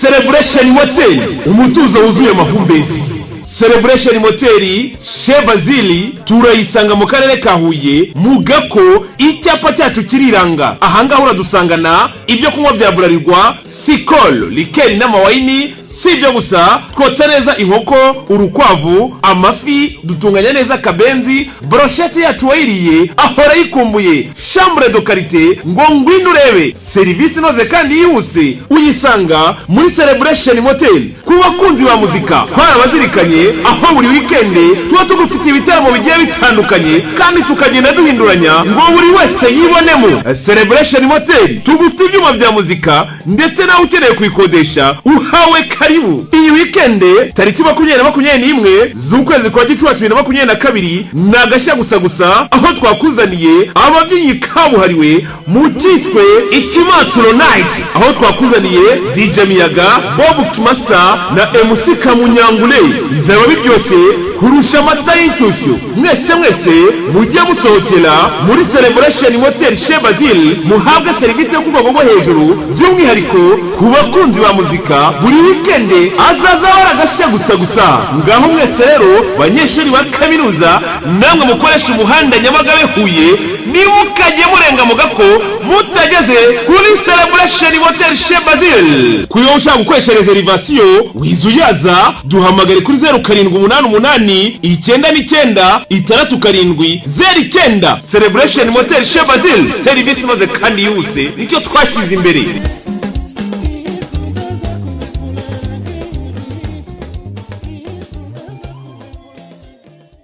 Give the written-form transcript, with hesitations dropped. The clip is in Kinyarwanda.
Celebration Motel, umutuzo wuzuye amahumbezi. Celebration Motel Chez Bazili turayisanga mu karere ka Huye, mu Gako. Icyapa cyacu kiriranga. Ahangaha uradusangana ibyo kunywa bya Bralirwa, Skol, liqueur n'amawayini. Si ibyo gusa, twotsa neza inkoko, urukwavu, amafi, dutunganya neza akabenzi. Brochette yacu wayiriye ahora ayikumbuye. Chambre de qualité, ngo ngwino urebe serivisi inoze kandi yihuse, uyisanga muri Celebration Motel. Ku bakunzi ba muzika, twarabazirikanye, aho buri weekend tuba tugufitiye ibitaramo bigiye bitandukanye kandi tukagenda duhinduranya ngo buri wese yibonemo. Celebration Motel tugufite ibyuma bya muzika, ndetse nawe ukeneye kuyikodesha uhawe karibu. Iyi weekend, tariki 20 na 21 z'ukwezi kwa Gicurasi 2022, ni agashya gusa gusa, aho twakuzaniye ababyinnyi kabuhariwe mu cyiswe Ikimatsuro Night, aho twakuzaniye DJ Miyaga, Bob Kimasa na MC Kamunyangule. Bizaba biryoshye kurusha amata y'inshyushyu. Mwese mwese mujye musohokera muri Celebration Motel Chez Bazil, muhabwe serivisi yo ku rwego rwo hejuru. By'umwihariko ku bakunzi ba muzika, buri weekend azaza bari agashya gusa gusa. Ngaho mwese rero, banyeshuri ba kaminuza, namwe mukoresha umuhanda Nyamagabe Huye, nimukajye murenga mu Gako mutageze kuri Celebration Motel Chez Bazil. Kuri wowe ushaka gukoresha réservation, wizuyaza, duhamagare kuri 0788996709. Celebration Motel Chez Bazil, serivisi inoze kandi yihuse, nicyo twashyize imbere.